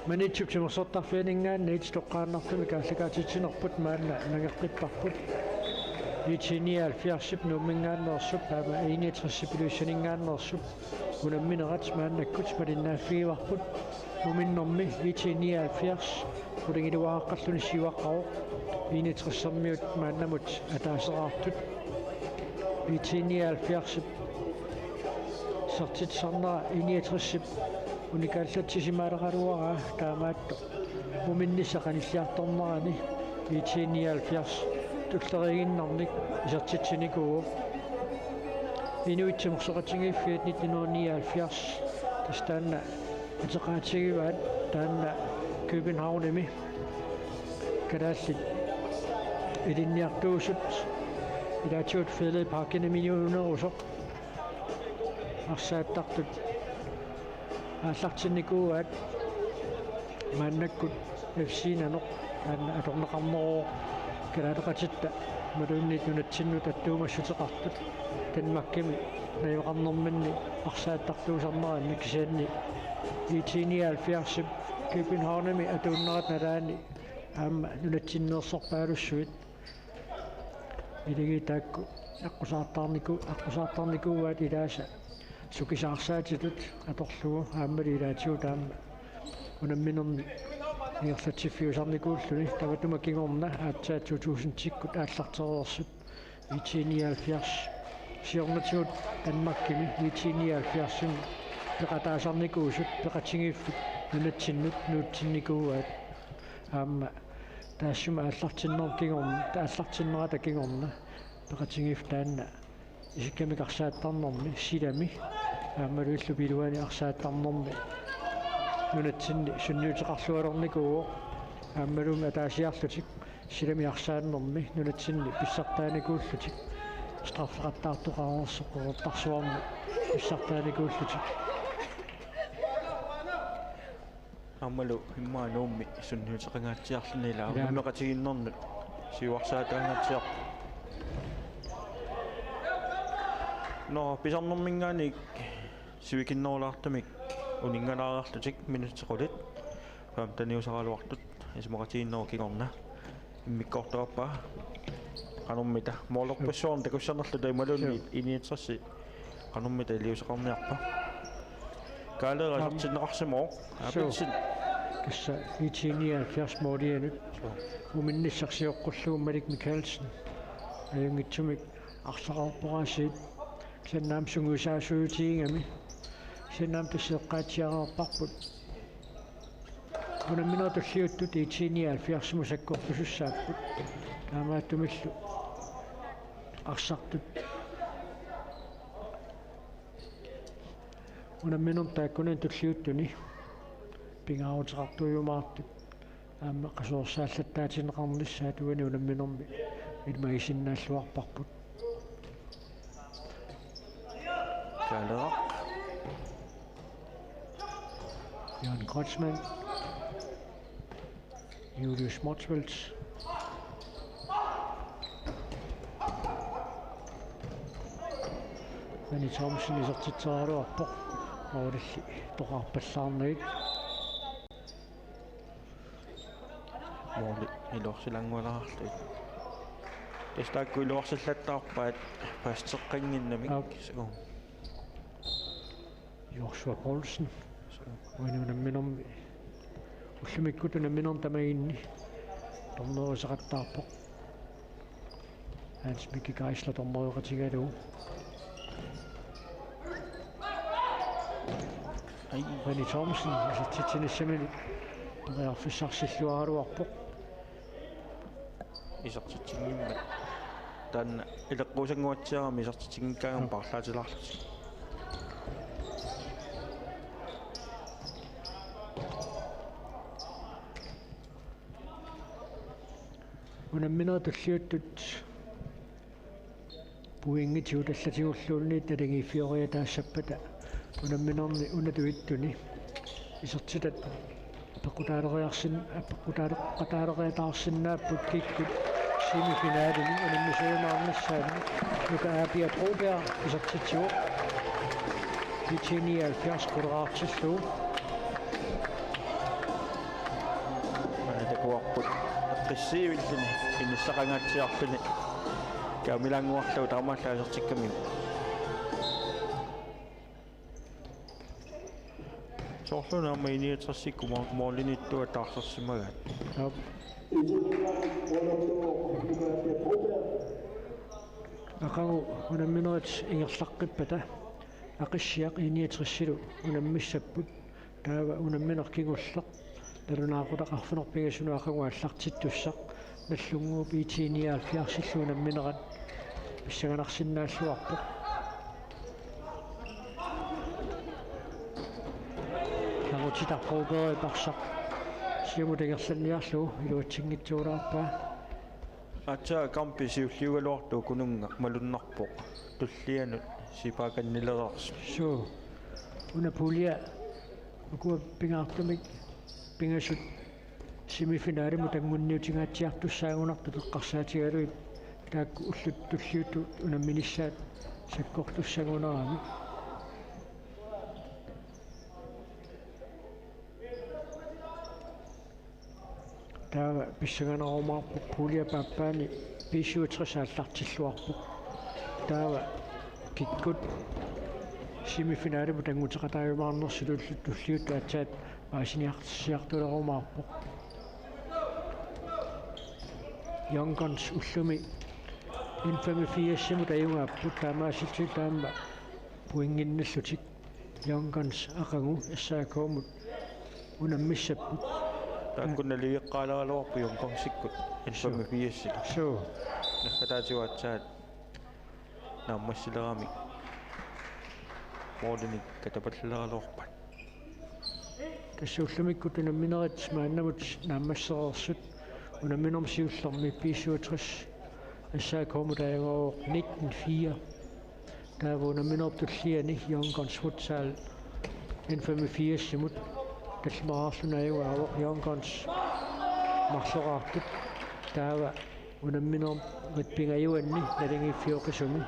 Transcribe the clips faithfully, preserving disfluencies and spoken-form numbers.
Maniitsup timersortarfianinngaanniit toqqaannartumik aallakaatitsinerput maanna nangeqqipparput. IT nioghalvfjerdsip Nuumminngaanneersup aamma enogtresip Ilulissaninngaanneersup unamminerat maannakkut malinnaaffigivarput. Muminnermi IT nioghalvfjerds qulingiluaaqqalluni siuaqqavoq, enogtressermiut maannamut ataaseraartut. IT nioghalvfjerdsip isertitsisarnera enogtresip unikaallatsisimaararaluaraa, taamaattoq muminnissaq qanilliartornerani IT nioghalvfjerds tulleriiginnarnik isertitsinikuuvoq. Inuit Timersoqatigiiffiit nitten hundrede nioghalvfjerds, tassa taanna ateqatigivaat, taanna Københavnimi kalaallit ilinniartuusut ilaatigut Fælledparkinimiinnerusoq arsaattartut aallartinnikuuaat. Maannakkut F C Nanoq taanna atorneqarneruvoq, kalaaleqatitta imaluunniit nunatsinnut attuumassuteqartut Danmarkimi najugaqarnerminni arsaattartuusarneranni, kisianni IT nioghalvfjerdsip Københavnimi atuunnerata nalaani aamma nunatsinneersorpaalussuit ilagiit taakku aqqusaartarniku-, aqqusaartarnikuuaat ilaasa sukisaarsaatitut atorlugu, aammali ilaatigut aamma unamminermi ingerlatsiffiusarnikuulluni. Tamatuma kingorna aatsaat to tusindikkut aallartereersut IT nioghalvfjerds siornatigut Danmarkimi IT nioghalvfjerdsimi peqataasarnikuusut peqatigiiffik nunatsinnut nuutsinnikuuaat. Aamma taassuma aallartinner-, kingorn-, aallartinnerata kingorna peqatigiiffik taanna isikkamik arsaattarnermi, silami aammalu illup iluani arsaattarnermi nunatsinni sunniuteqarluarnikuuvoq, aammalu ataasiarlutik silami arsaannermi nunatsinni pissartaanikuullutik straffeqattaartoqareersoq Qeqertarsuarmi pissartaanikuullutik. Aammalu immaqa Nuummi sunniuteqangaatsiarluni ilaa. Ilaa. Unammeqatigiinnernut siuarsaataangaatsiarpoq. Nå, pisarnerminngaanniit sivikinnerulaartumik uninngalaarlutik minutsit qulit femteniusaraluartut isumaqatigiinnerup kingorna immikkoortuarpaa. Qanormita? Målerpassuarnik takussanerluta imaluunniit, joo, enogtres qanormita iliuuseqarniarpa? Kaalera, joo, isertinneqarsimavoq. Suu. Abelsen. Tassa IT nioghalvfjerds målianut. Suu. Muminnissaq sioqqullugu Malik Mikaelsen. Ajunngitsumik arsaqarpoq aasiit. Kisianni aamma sungiusaasuutigigami. Kisianni aamma tassa eqqaatsiareerparput. Unamminerit tulliuttut IT nioghalvfjerdsimut sakkortusussaapput. Taamaattumillu arsartut unamminermi taakkunani tulliuttuni pingaaruteqartuujumaartut aamma qasuersaallattaatinneqarnissaat uani unamminermi ilimagisinnaalluarparput. Kaaleraq. Jørgen Kreutzmann. Julius Motzfeldt. René Thomsen isertitseriaraluarpoq. Målilli toqarpallaarnagit. Måli iluarsilaanngualaarlugit. Tassa taakku iluarsillattaarpaat paasiteqqannginnamik. Aap. Suu. Joshua Poulsen. Suu. Uani unamminermi. Ullumikkut unamminermi tamaginni dommerisaqattaarpoq. Hans Mikke Geisler dommereqatigalugu. Ai. René Thomsen isertitsinissaminik periarfissarsilluaraluarpoq. Isertitsinngimmat. Taanna ileqquusannguatsiarami isertitsinngikkaangama, joo, paarlaatilaarlutik. Unamminerit tulliuttut pointigut allatigulluunniit naligiiffioriataassappata unamminerni una tuittuni isertitat peqqutaaleriarsin-, peqqutaaleqataaleriataarsinnaapput kikkut semifinalini unammisuujumaarnissaanni. Nuka Aapia Broberg isertitsivoq. IT nioghalvfjerds quleraartillugu. Siivilluni inissaqangaatsiarluni kaamilaannguarlugu taamaallaat asertikkamiuk. Soorlu aamma I-niogtresikkut mo-, målimiittoq taarsersimagaat. Aap. Aqagu unamminerit ingerlaqqippata Aqissiaq I-niogtresilu unammissapput. Taava unammineq kingulleq nalunaaqutaq arfineq-pingasunut aqagu aallartittussaq, Nagdlunguup I T nioghalvfjerdsillu unamminerat pissanganarsinnaalluarpoq. Angutitaq Brobergip arsaq siumut ingerlanniarlugu iluatsinngitsoorpaa. Aatsaat kampi siulliugaluartoq ukununnga malunnarpoq, tullianut sipaakannilerarsut. Suu. Una pulje ukua pingaartumik pingasut semifinalimut anngunniutingaatsiartussaagunartut eqqarsaatigalugit taakku ullut tulliuttut unamminissaat sakkortussagunarami. Taava pissanganarumaarpoq puljip aappaani B syvogtres aallartilluarpoq. Taava kikkut semifinalimut annguteqataajumaarnersut tulliuttut aatsaat paasiniarsiartulerumaarpoq. Young Guns ullumi N femogfirsimut ajugaapput, taamaasillutik taama pointinnallutik. Young Guns aqagu S A K-mut unammissapput. Taakku naligeqqaaleraluarput Young Gunsikkut N femogfirsilu. Suu. Naggataatigut aatsaat naammassileramik målinik katapallaleraluarpat. Tassa ullumikkut unamminerit maannamut naammassereersut unamminermi siullermi B syvogtres S A K-mut ajugaavoq nitten fire. Taava unamminerput tulliani Young Guns Futsal N femogfirsimut tallimaraarluni ajugaavoq Young Guns marloraartut. Taava unamminerit pingajuanni naligiiffioqisumi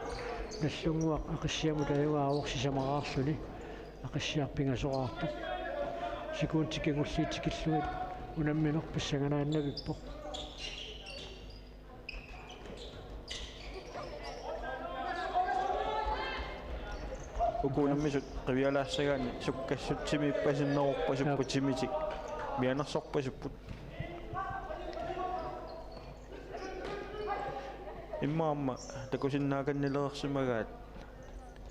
Nagdlunguaq Aqissiamut ajugaavoq sisamaraarluni, Aqissiaq pingasoraartoq. Sekundit kingulliit tikillugit unammineq pissanganaannavippoq. Uku unammisut qivialaassagaanni sukkassutsimiippasinnerorpasuppugut. Aap. Timitik mianersorpasupput. Immaqa aamma takusinnaakannileriarsimagaat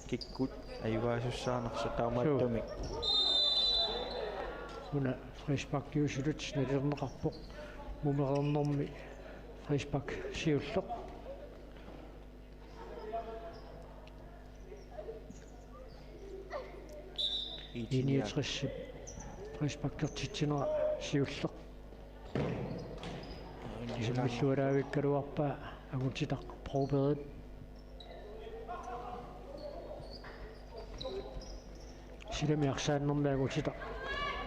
kikkut ajugaasussaanersut taamaattumik. Suu. Una frisparkiusulut nalilerneqarpoq. Mumereernermi frispark siulleq. I T niogtres frisparkertitsinera siulleq. Isimilluaraavikkaluarpaa angutitaq Brobergip. Silami arsaannermi angutitaq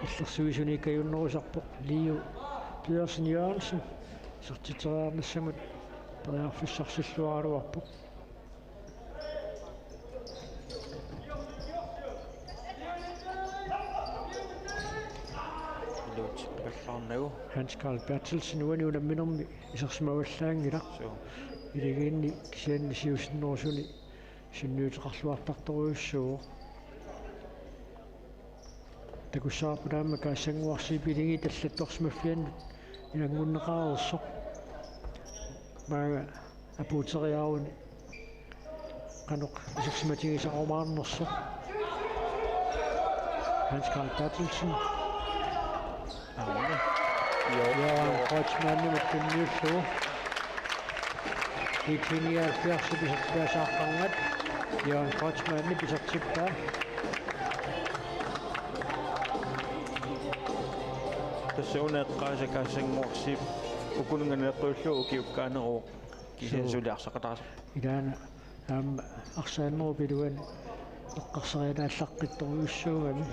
illersuisuniikkajunnerusarpoq Leo Pedersen Jørgensen. Isertitseriarnissamut periarfissarsilluaraluarpoq. Iluatsilluarnagu. Hans Karl Berthelsen uani unamminermi isersimavallaanngilaq. Suu. Ilagiinni kisianni siusinnerusuni sunniuteqarluartartorujussuuvoq. Takussavarput aamma Kaassannguarsiip iligiit allattorsimaffiannut ilanngunneqareersoq. Maanga apuuteriaruni qanoq isersimatigisarumaarnersoq. Hans Karl Berthelsen. Aamma. Joo. Jørgen Kreutzmannimut tunniullugu. I T nioghalvfjerds isertitaasaaqqarngat. Jørgen Kreutzmannip isertippaa. Tassa una eqqaasakka Kaassannguarsiip ukununnga naleqqiullugu ukiukkaaneruvoq. Kisianni suu, suli arsaqataasarpoq. Ilaana aamma arsaannerup iluani eqqarsariataallaqqittorujussuugami.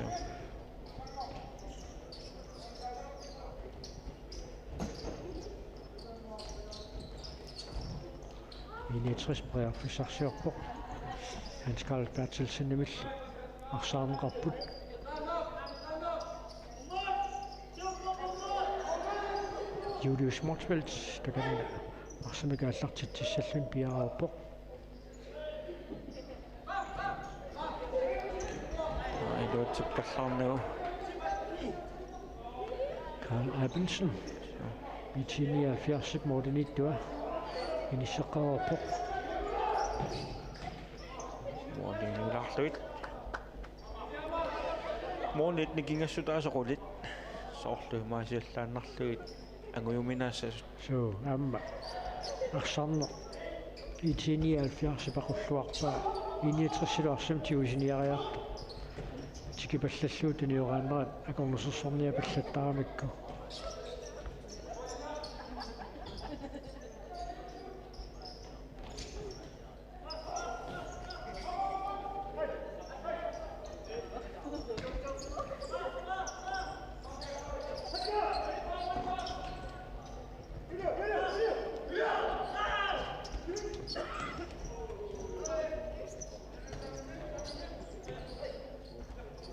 I niogtres periarfissarsiorpoq. Hans Karl Berthelsenimilli arsaarneqarput. Julius Motzfeldt, takanna arsamik aallartitsissalluni piareerpoq. Iluatsippallaarnagu. Karl Abelsen. IT nioghalvfjerds målimiittua inisseqqareerpoq. Målimiilaarlugit. Målit nikingassutaasa qulit. Soorlu imaasiallaannarlugit angujuminaassasut. Suu, aamma. Arsarneq. IT nioghalvfjerds paqulluarpaa. I niogtresilu arsamik tigusiniariartoq. Tikipallallugu tunioraannerat akornusersorniapallattaramikku.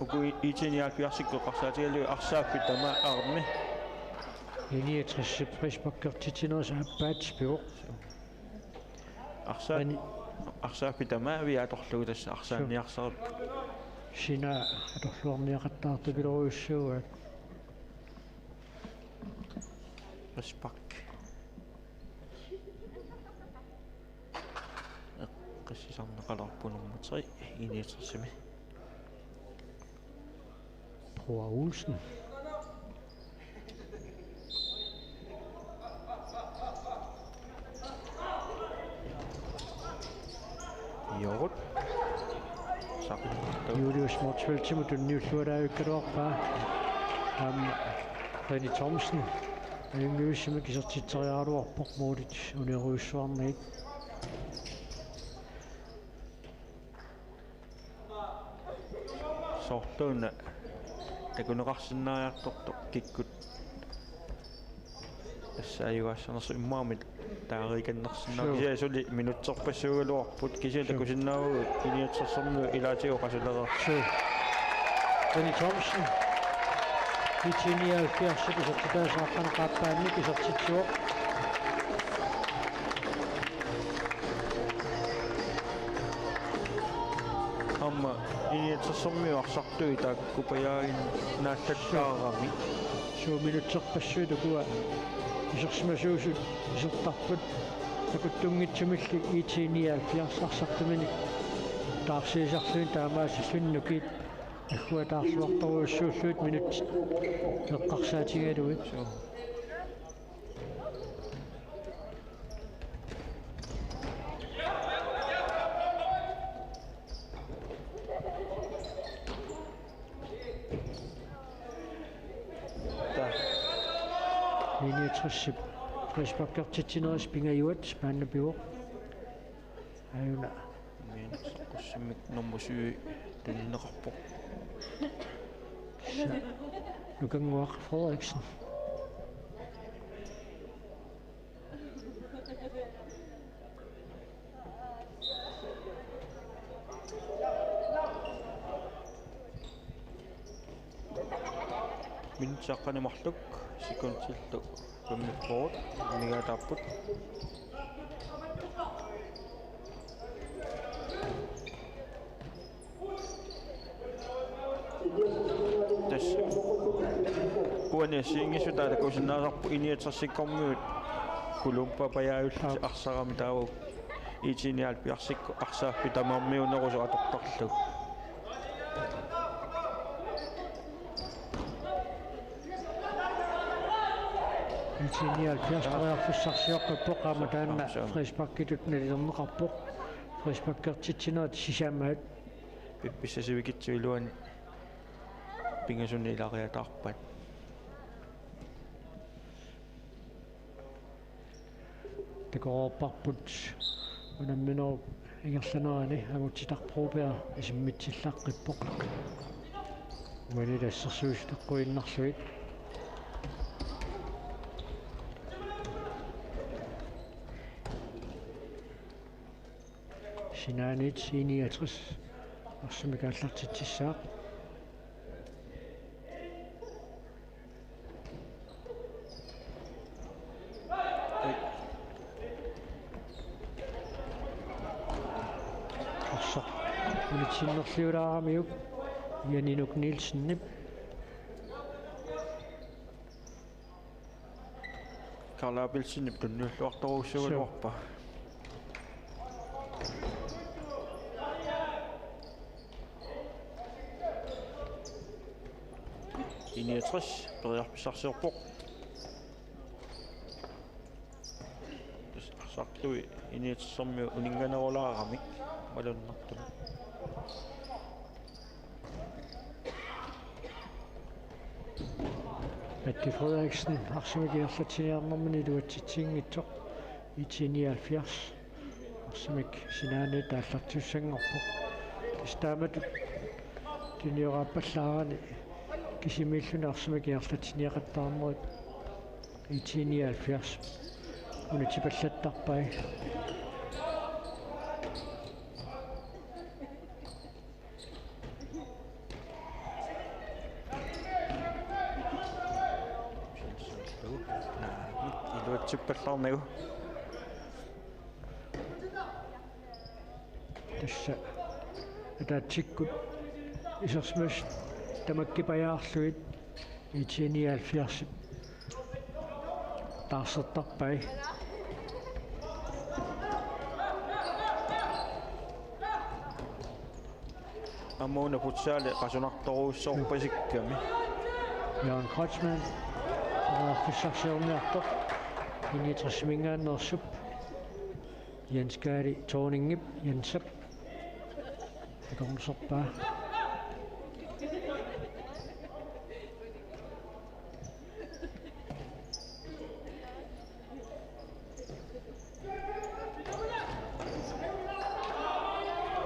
Uku IT nioghalvfjerdsikkut eqqarsaatigalugit arsaaffik tamaat armi. I niogtres frisparkertitsineq aappaat pivoq. Arsaat, Ani- arsaaffik tamaavik atorlugu tassa arsaanniarsarippoq. Sina atorluarniaqattaartupilorujussuugaat. Frispark. Eqqissisarneqalerpoq nummer tre, I niogtresimi. Bror Olsen. Jorut. Saqqummerlugu. Julius Motzfeldtimut tunniulluaraavikkaluarpaa. Aamma René Thomsen. Ajunngivissumik isertitseriaraluarpoq målit uniorujussuarnagit. Soorluuna takuneqarsinnaariartortoq kikkut tassaajugaassanersoq immaqa aamma taariikannersinnaavoq. Suu. Kisianni suli minutserpassuugaluarput, kisianni. Suu. Takusinnaavugut I niogtresimiut ilaatigut qasulereersut. Suu. René Thomsen. IT nioghalvfjerds isertitaasa aqqaneqaappaannik isertitsivoq. Aamma I niogtresimiut arsartut taakku pajaaginnaallattaarami. Suu, minutserpassuit ukua isersimasuusut isertarput. Takuttunngitsumilli IT nioghalvfjerds arsartuminik taarsiisarlugit taamaasilluni nukiit agguataarluartorujussuullugit minutsit eqqarsaatigalugit. Suu. Taava. I niogtresip frisparkertitsinerisa pingajuat maanna pivoq. Aajuna. Min soqqussimmik nummer syv tunineqarpoq. Sa-, Nukannguaq Frederiksen. Minutsit aqqaneq marluk, sekundillu femogfyrre amigaataapput. Tassa. Uani assigiinngissutaat takusinnaasarput I niogtresikkormiut Colombia pajaajullutik. Aap. Arsarami taava IT nioghalvfjerdsikkut arsaaffik tamarmiunerusoq atortarlugu. IT nioghalvfjerds periarfissarsioqqippoq aamma taanna. Suu, suu. Frisparkitut nalilerneqarpoq. Frisparkertitsinerit sisamat. Piffissaq sivikitsup iluani pingasunik ilariataarpaat. Takoreerparput unamminerup ingerlanerani Angutsitaq Broberg isimmitsillaqqippoq. Uani assersuisut eqquinnarlugit. Sinaaniit I niogtres arsamik aallartitsissaaq. Unitsinnerliulaaramiuk Janinuk Nielsenip. Karl Abelsenip tunniulluartorujussuugaluarpaa. I niogtres periarfissarsiorpoq. Arsartui I niogtresermiut uninnganerulaarami malunnartumik. Mette Frederiksen arsamik ingerlatsiniarnermini iluatsitsinngitsoq, I T nioghalvfjerds arsamik sinaaniit aallartiussanngorpoq. Tassa taamatut tunioraapallaarani kisimiilluni arsamik ingerlatsiniaqattaarnerit I T nioghalvfjerds unitsipallattarpai. Iluatsippallaarnagu. Tassa ataatsikkut isersimasut tamakkipajaarlugit I T nioghalvfjerds taarsertarpai. Aamma una futsali qasunartorujussuarpasikkami. Jørgen Kreutzmann periarfissarsiorniartoq, I niogtresiminngaanneersup Jens Kaali Thorningip Jensap akornuserpaa.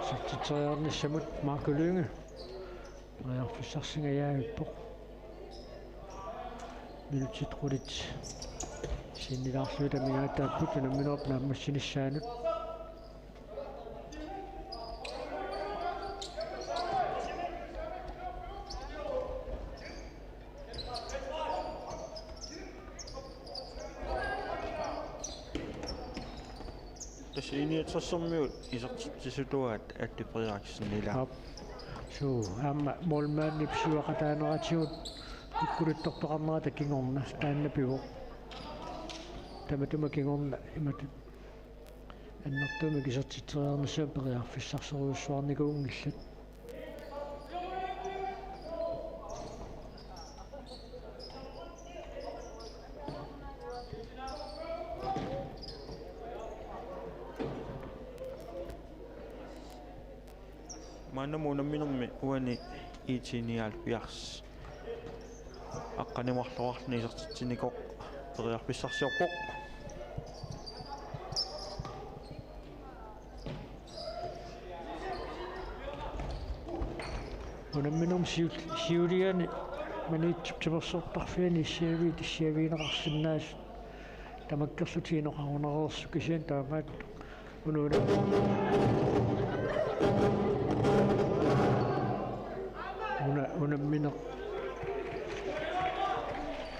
Isertitseriarnissamut Marco Lynge periarfissarsingajaavippoq. Minutsit qulit sinnilaarlugit amigaataapput unamminerup naammassinissaanut. Tassa I niogtresermiut isertitsisuttuaat Atte Frederiksen ilaa. Aap. Suu, aamma målmandip siuaqataaneratigut kukkuluttortoqarnerata kingorna taanna pivoq. Tamatuma kingorna imatut annertuumik isertitseriarnissamut periarfissarsiorujussuarnikuunngillat. Maannamut unamminermi uani I T nioghalvfjerds aqqaneq-marloqarluni isertitsinikoq periarfissarsiorpoq. Unamminermi siul-, siuliani Maniitsup timersortarfiani issiavi-, issiavigineqarsinnaasut tamakkerlutik inoqarunareersut kisianni taamaattoq una-, una-, una-, unammineq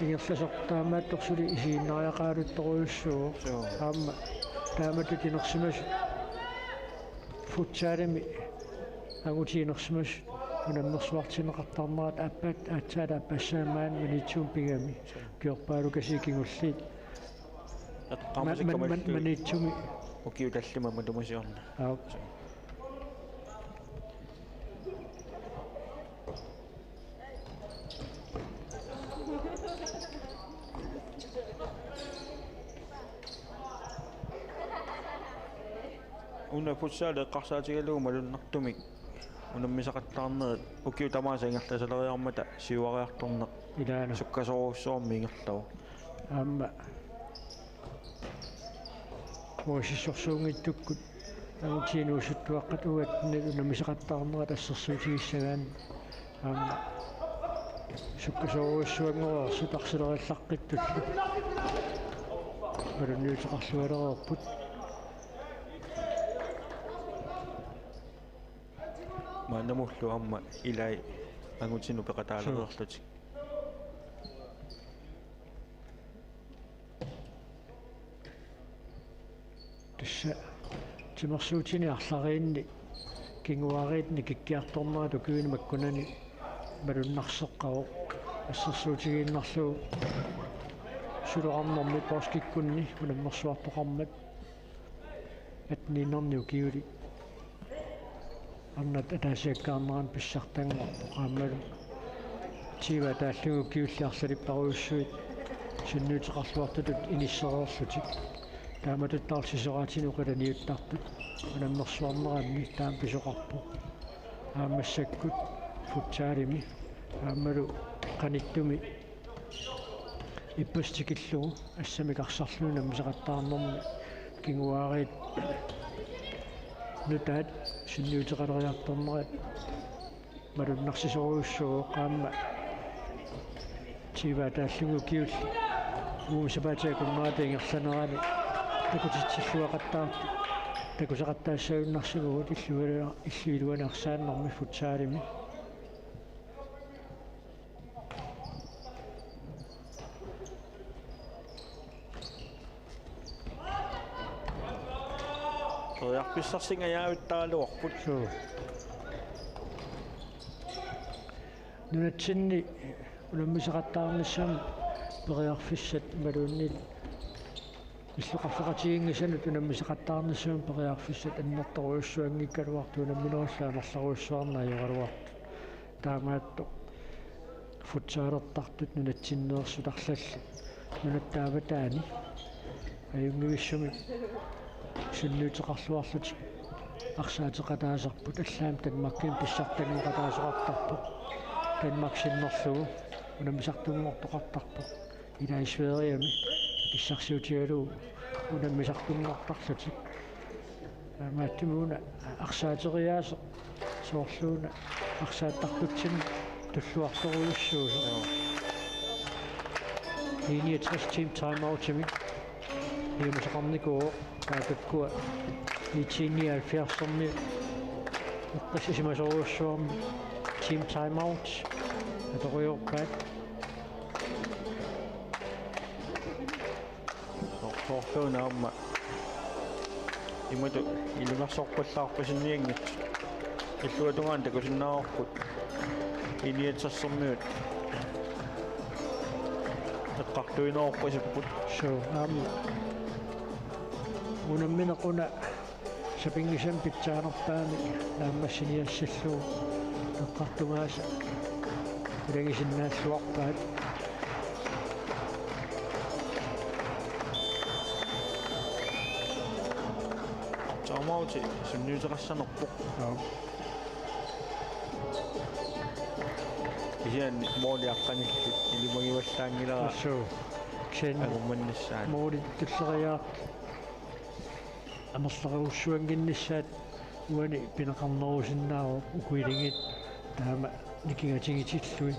ingerlasoq taamaattoq suli isiginnariaqaruttorujussuuvoq. Suu. Aamma taamatut inersimasut futsalimi angutit inersimasut unammersuartinneqartarnerat aappaat aatsaat aappassaa maani Maniitsumi pigami. Suu. Ukiorpaalukasit kingulliit. Eqqaamasikka ma-, ma-, mallu Maniitsumi. Ukiut tallimat matuma siorna. Aap. Suu. Una futsal eqqarsaatigalugu malunnartumik unammisaqattaarnerit ukiut tamaasa ingerlasaleriarmata siuariartorneq. Ilaana. Sukkasoorujussuarmik ingerlavoq. Aamma uagut sissorsuunngitsukkut angutit inuusuttuaqqat uagut unammisaqattaarnerat assersuutigissagaanni aamma sukkasoorujussuanngoreersut arsaleriallaqqitsullu malunniuteqarlualereerput. Maannamullu aamma ilai angutinut peqataalereerlutik. Tassa timersuutini arlariinni Kinguaariit nikikkiartornerat ukiuni makkunani malunnarseqqavoq. Assersuutigiinnarlugu suloqarnermi poorskikkunni unammersuartoqarmat atniinnarni ukiuli arnat ataasiakkaarnerani pissartanngorpoq aammalu tyve ataallugu ukiulli arlalipparujussuit sunniuteqarluartutut inissereerlutik. Taamatuttaaq sisoraatinik oqilaniuttartut unammersuarneranni taama pisoqarpoq. Aamma massakkut futsalimi aammalu qanittumi ippassaq tikillugu assamik arsarluni unammisaqattaarnermi kinguaariit nutaat sunniuteqaleriartornerat malunnarsisorujussuuvoq aamma tyve ataallugu ukiulli uuma sapaatip akunnera ingerlanerani takutitsilluaqattaartut takusaqattaassagunarsivugut illuilu-, illup iluani arsaannermi futsalimi. Periarfissarsingajaavittarluarput. Suu. Nunatsinni unammisaqattaarnissamut periarfissat imaluunniit illoqarfeqatiginngisanut unammisaqattaarnissamut periarfissat annertoorujussuanngikkaluartut unamminerullutik amerlanerujussuarneq ajoraluartut. Taamaattoq futsalertartut nunatsinneersut arlallit nunatta avataani ajunngivissumik sunniuteqarluarlutik arsaateqataasarput, allaammi Danmarkimi pissartanngoqataasoqartarpoq. Danmark sinnerlugu unammisartunngortoqartarpoq. Ilai Sveriami pissarsiutigalugu unammisartunngortarlutik. Taamaattumik una arsaateriaaseq soorluuna arsaattartutsinnut tulluartorujussuusoq. I niogtres team timeoutimik niumasaqarnikuuvoq, taakkukkua IT nioghalvfjerdsermiut eqqissisimasorujussuarmik team timeout atoriorpaat. Soorluuna aamma imatut ilungersorpallaarpasinnianngitsut. Illuatungaani takusinnaavarput I niogtresermiut eqqartuinerorpasipput. Suu, aamma unammineq una sapinngisamik pitsaanerpaamik naammassiniassallugu eqqartugaasa ilagisinnaalluarpaat. Timeouti sunniuteqassanerpoq. Joo. Kisianni mooli aqqanillit ilimagivallaanngilara. Assuu. Kisianni angummannissaat. Mooli tulleriaat amerlanerujussuannginnissaat uani pineqarnerusinnaavoq uku ilingit taama nikingatigitillugit.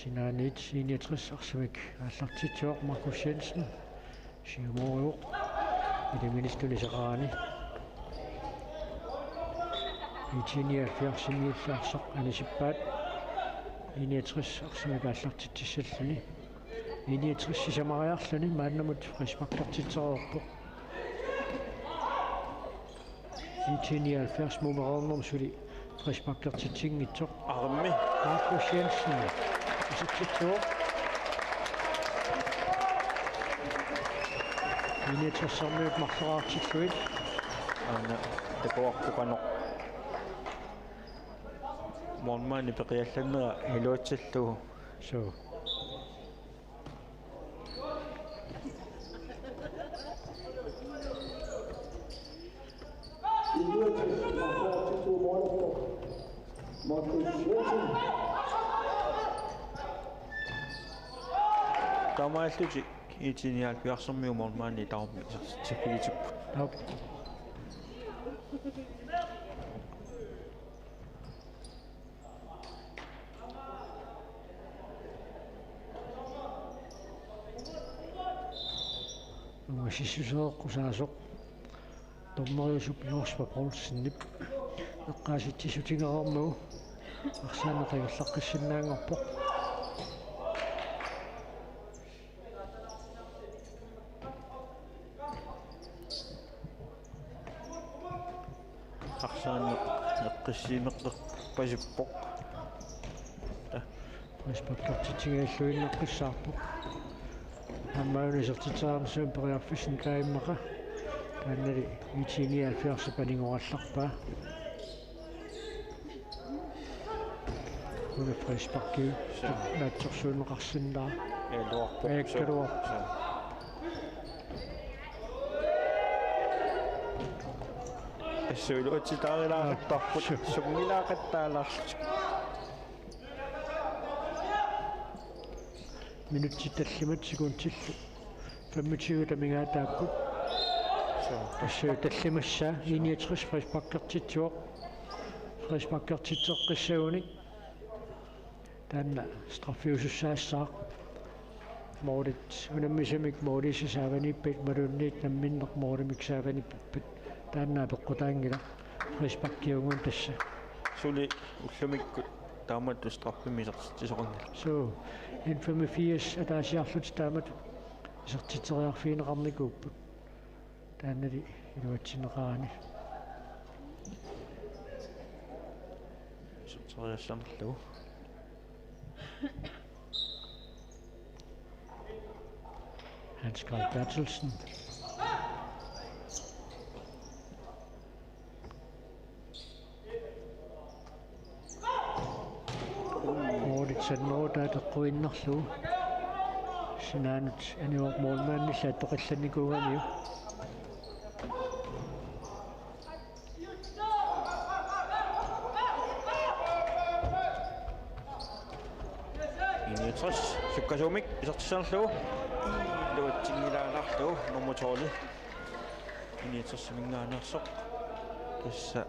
Sinaaniit I niogtres arsamik aallartitsivoq Markus Jensen. Siumorivoq. Iliminillu tunisaqarani. IT nioghalvfjerdsimiillu arsaq anisippaat. I niogtres arsamik aallartitsissalluni. I niogtres sisamariarluni maannamut frisparkertitsereerpoq. IT nioghalvfjerds mumereernermi suli frisparkertitsinngitsoq. Armi. Markus Jensen. Isitsitsivoq. I niogtresermiut marloriartillugit. Aana takuarpoq qanoq. Målmandi peqiallannera iluatsillugu. Suu. Taamaallutik IT nioghalvfjerdsimiut målmandi tamarmik isertitsiffigitsipput. Aap. Ungasissuseeqqusaasoq dommeriusup Joshua Poulsenip eqqaasitsissutigereermagu Arsaanneq ingerlaqqissinnaanngorpoq. Arsaanneq eqqissiimeqqipasippoq. Frisparkertitsigalluinnaqqissaarpoq. Aamma una isertitseriarnermi periarfissinni taava immaqa. Taannali I T nioghalvfjerds panigoorallarpaa. Una frisparki naatsorsuunneqarsinnaavoq. Eluarpoq. Eekkaluarpoq. Assut iluatsitaarilaaqattarput. Suu. Sungilaaqattaalaarlutik. Minutsit tallimat sekundillu femogtyve amigaataapput. Suu. Assut tallimassaa I niogtres frisparkertitsivoq. Frisparkertitseqqissagunik. Taanna straffiusussaassaaq. Målit unammisamik målissat saavaniippat imaluunniit namminneq målimik saavaniippat taanna apeqqutaanngilaq. Frisparkiunnginnami tassa. Suli ullumikkut taamatut straffimik isertitsisoqanngilaq. Suu, N femogfirs ataasiarlutik taamatut isertitseriarfigineqarnikuupput. Taannali iluatsinneqarani. Iserteriassanerlugu. Hans Carl Berthelsen. Målit sannerutaa teqquinnarlugu. Sinaanut anivoq målmandillu attoqillannikuugamiuk. I niogtres sukkasuumik isertissanerlugu. Iluatsinngilaalerlugu nummer tolv. I niogtres-iminngaanneersoq. Tassa.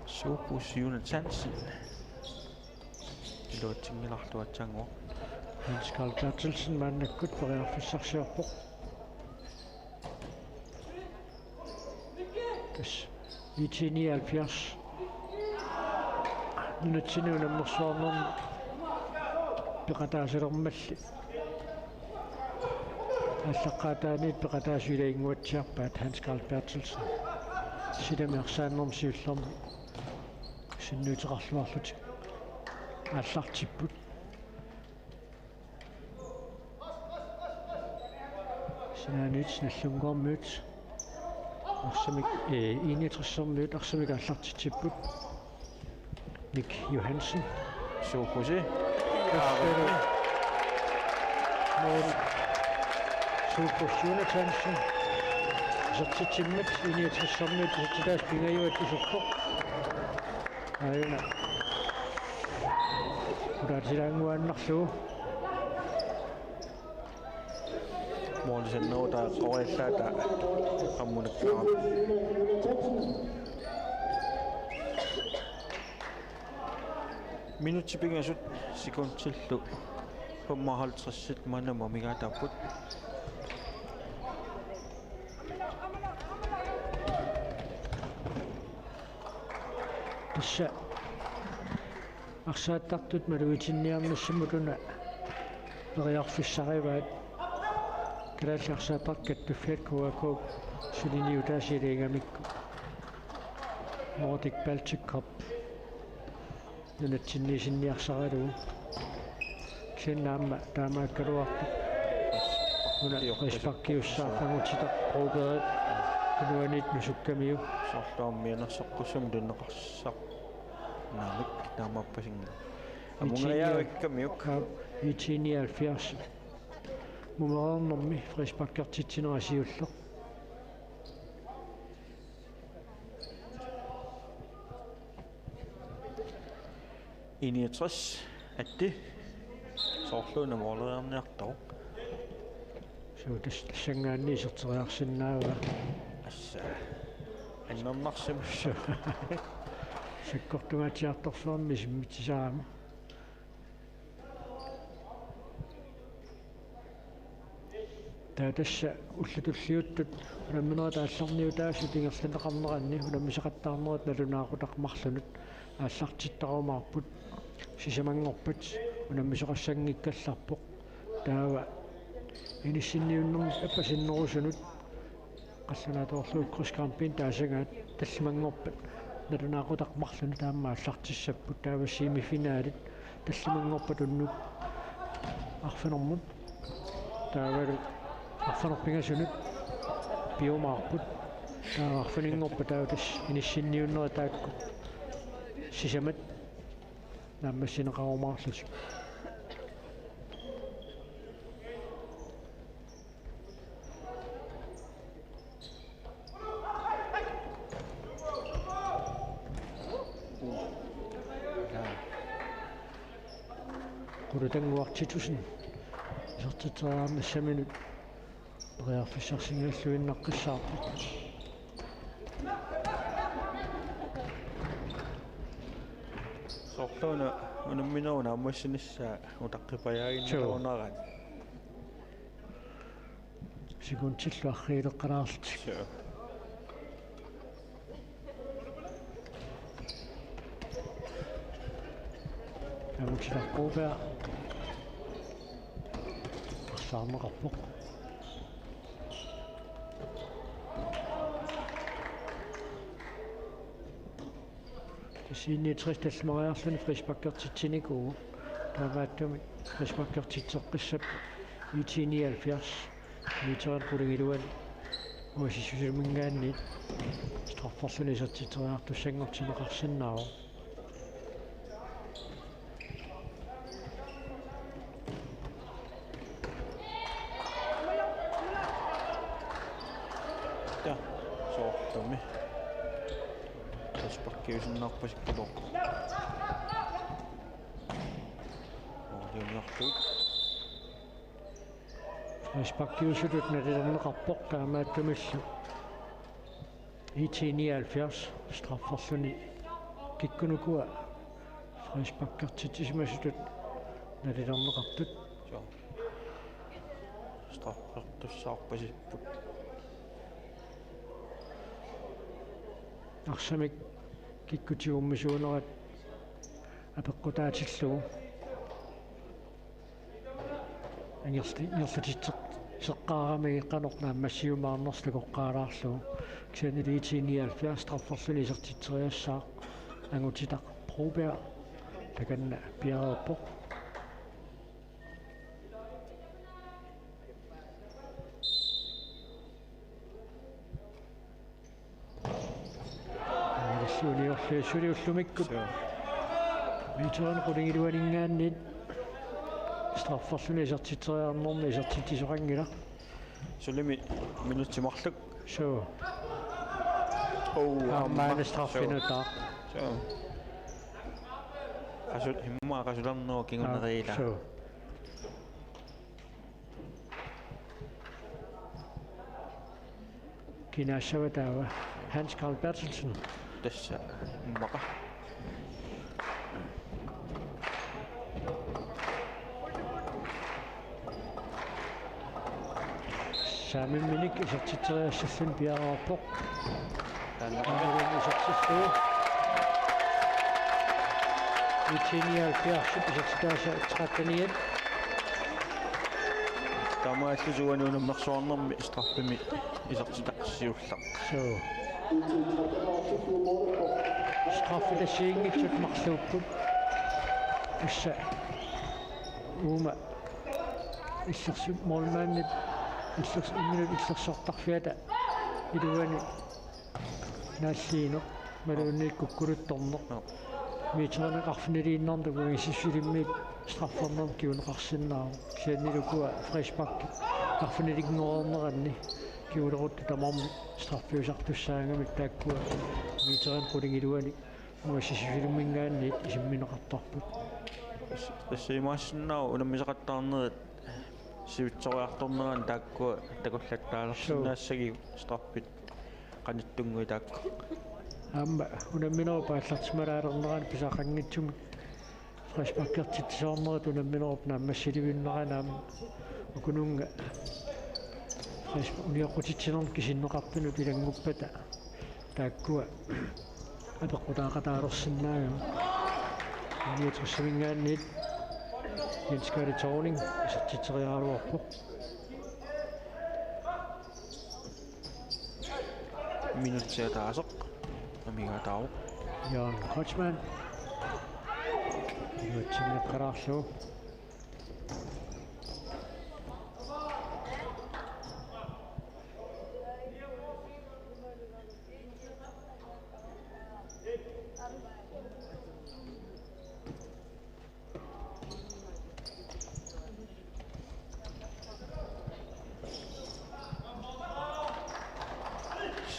Suupus Jonathansen. Iluatsinngilaq aatsaannguaq. Hans Carl Berthelsen maannakkut periarfissarsiorpoq. Tassa I T nioghalvfjerds. Nunatsinni unammersuarnermi peqataasalermalli. Aallaqqaataaniit peqataasut ilaginnguatsiarpaat Hans Carl Berthelsen. Silami arsaannermi siullermi sinnuuteqarluarlutik aallartipput. Sinaaniit Nagdlunguarmiut arsamik, eh, I niogtres-ermiut arsamik aallartitsipput. Nick Johansen. Suupusi. Mål. Suupus Jonathansen. Isertitsimmat I niogtres-ermiut isertitaasut pingajuat iserpoq. Aajuna. Qulaatilaannguaannarlugu. Måli sannerutaa qoriallaata ammunakkaarami. Minutsit pingasut sekundillu femoghalvtreds maanna amigaataapput. Tassa arsaattartut malugitinniarnissamut una periarfissarivaat. Kalaallit arsaattartut kattuffiat K A K suliniutaasiileegamikku. Nordic Baltic Cup. Nunatsinniisinniarsaralugu. Kisianni aamma taamaakkaluartoq. Una frisparkiussaaq angutitaq Broberg. Inuaniit nusukkamiuk. Soorlu aamma mianersoqqussummik tunineqassaq. Naamik taamaappasinngilaq. Amungajaavikkamiuk. I T nioghalvfjerds. Mumereernermi frisparkertitsinera siulleq. I niogtres, Atti. Soorlu una måleriarniartoq. Suu, tas-, tassanngaanniit iserteriarsinnaavaa. Assa. Annernarsimassaaq. Suu. Sakkortungaatsiartorsuarmi isimmitsisarami. Taava tassa ullut tulliuttut unamminerit aallarniutaasut ingerlanneqarneranni unammisaqattaarnerit nalunaaqutaq marlunut aallartittarumaarput, sisamanngorpat unammisoqassanngikkallarpoq. Taava inissinniunnermik appasinnerusunut qallunaatoorlugu krydskampinik taasagaat tallimanngorpat nalunaaqutaq marlunut aamma aallartissapput. Taava semifinalit tallimanngorpat unnuk arfinermut. Taavalu arfineq-pingasunut piumaarput. Taava arfininngorpat taava tassa inissinniunnerit taakku sisamat naammassineqarumaarlutik. Qulutannguaq Titussen isertitseriarnissaminut periarfissarsinngilluinnaqqissaarpoq. Soorluuna unamminerup naammassinissaa utaqqipajaaginnarunaraat. Sekundillu arriileqqalaarlutik. Suu. Angutitaq Broberg. Arsaarneqarpoq. Tassa I-niogtres tallimariarluni frisparkertitsinikuuvoq. Taamaattumik frisparkertitseqqissapput I T nioghalvfjerds. Meterit qulingiluanik uagut S S C-minngaanniit strafferluni isertitseriartussanngortinneqarsinnaavoq. Ja, soorlumi. Frisparkiusinnaarpasippulooq. Målimiortuit. Frisparkiusutut nalilerneqarpoq, taamaattumillu I T nioghalvfjerds strafferluni kikkuunuku frisparkertitsisimasutut nalilerneqartut. Joo. Straffertussaarpasipput. Arsamik kikkut tigummisuunerat apeqqutaatillugu. Ingerl-, ingerlatitseq-, seqqaaramigit qanoq naammassiumaarnersoq takoqqaalaarlugu. Kisiannili I T nioghalvfjerds strafferluni isertitseriassaaq Angutitaq Broberg takanna piareerpoq. Aalissuuniorlui suli ullumikkut. Suu. Meterit qulingiluaninngaanniit strafferluni isertitseriarnermi isertitsisoqanngilaq. Sulimi minutsit marluk. Suu. Oh, aamma aamma straffinut. Suu. Suu. Qasul-, immaqa qasulernerup kinguneriilaa. Suu. Kinaassava taava? Hans Carl Berthelsen. Tassa immaqa. Saamimminik isertitseriassalluni piareerpoq. Taanna isertitsillugu. I T nioghalvfjerds isertitaasa tretten et. Taamaallusi uani unammersuarnermi straffimi isertitaq siulleq. Suu. Straffit assigiinngitsut marluupput. Tassa uuma illersu-, målmandip illers-, imminut illersortarfiata iluani naalliineq, imaluunniit kukkuluttorneq. Joo. Meterinik arfiniliinnarneq uagut S S C-miit straffernermut kinguneqarsinnaavoq. Kisianni ukua frisparkit arfinilinngorneranni kinguleruttut tamarmik straffiusartussaagamik taakkua meterinik qulingiluanik uagut S S C-minngaanniit isimmineqartarput. Tassa imaassinnaavoq unammisaqattaarnerit sivitsoriartornerani taakkua takullattaalersinnaassagivut, suu, straffit qanittunnguit taakku. Aamma unamminerup aallartimaalaalernerani pisaqanngitsumik frisparkertitsisoornerit unamminerup naammassilivinnerani aamma ukununnga Unioqqutitsinermut kisinneqartunut ilannguppata taakkua apeqqutaaqataalersinnaagami. I-niogtresiminngaanniit Jens Kalle Thorning isertitseriaraluarpoq. Minutsi ataaseq amigaataavoq. Jørgen Kreutzmann. Iluatsinneqalaarlugu.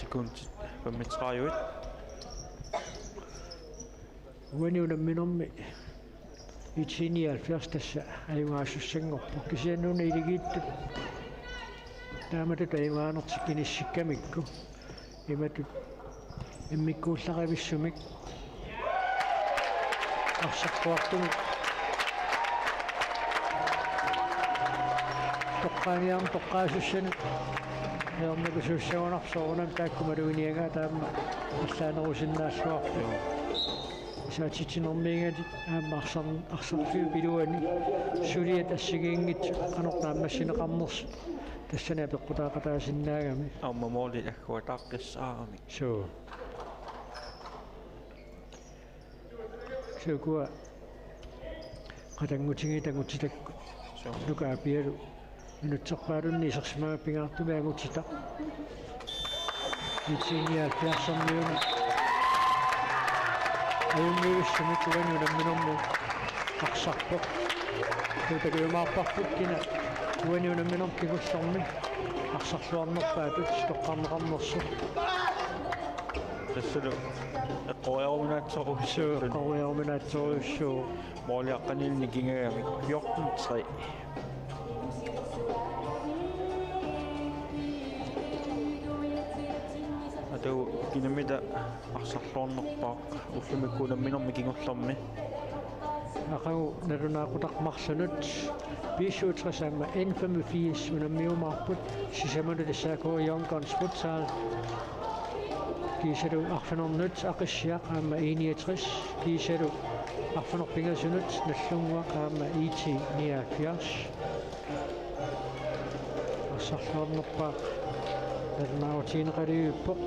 Sekundit femogtredive. Uani unamminermi I T nioghalvfjerds tassa ajugaassussanngorpoq, kisianni una iligiittut taamatut ajugaanertik inissikkamikku imatut immikkuullarivissumik arsartuartumik toqqaaniarneq toqqaasussanut ajornakusuussagunarpoq. Soorunami taakku maluginiagaat aamma allaanerusinnaalluarput. Isaatitsinermiigatik aamma arsar-, arsarfiup iluani suliat assigiinngitsut qanoq naammassineqarnersut tassani apeqqutaaqataasinnaagami. Aamma moolit agguataaqqissaarami. Suu. Sukua qatanngutigiit angutitakkut. Suu. Nuka Apialu minutserpaalunni isersimagami pingaartumik angutitaq. I T nioghalvfjerdsimiuna ajunngivissumik uani unamminermi arsarpoq. Takujumaarparput kina uani unamminermi kingullermi arsarluarnerpaatut toqqarneqarnersoq. Tassalu eqqoriaruminaatsorujussuuvoq. Eqqoriaruminaatsorujussuuvoq. Mooliaqqanilu nikingagamik fjorten tre. Atagu kinamita arsarluarnerpaaq ullumikkut unamminermi kingullermi. Aqagu nalunaaqutaq marlunut B syvogtres aamma N femogfirs unammiumaarput sisamanut S A K Young Guns Futsal. Kiisalu arfineq-marlunut Aqissiaq aamma I niogtres, kiisalu arfineq-pingasunut Nagdlunguaq aamma I T nioghalvfjerds. Arsarluarnerpaaq nalunaarutigineqalerpoq.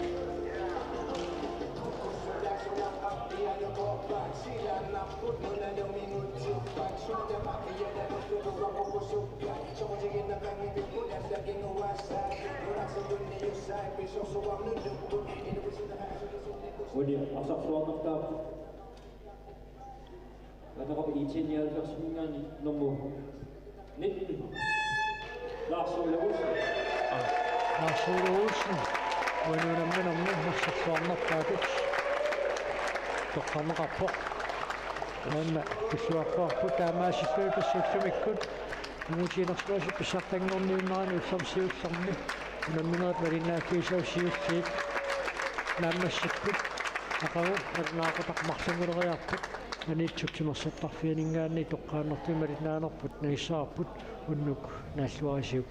Uani arsarluarnerpaaq. Ataqarput I T nioghalvfjerdsiminngaanniit nummer nitten. Lars Ole Olsen. Lars Ole Olsen. Uani unamminermi arsarluarnerpaatut toqqarneqarpoq. Aamma tulluarparput taamaasilluni tassa ullumikkut angutiinersuasi pissartanngorniunnerani ullormi siullermi unamminerit malinnaaffigisagut siulliit naammassipput. Aqagu nalunaaqutaq marlunnguleriarput. Maniitsup timersortarfianinngaanniit toqqaannartumik malinnaanerput nangissavarput unnuk naalluarisiuk.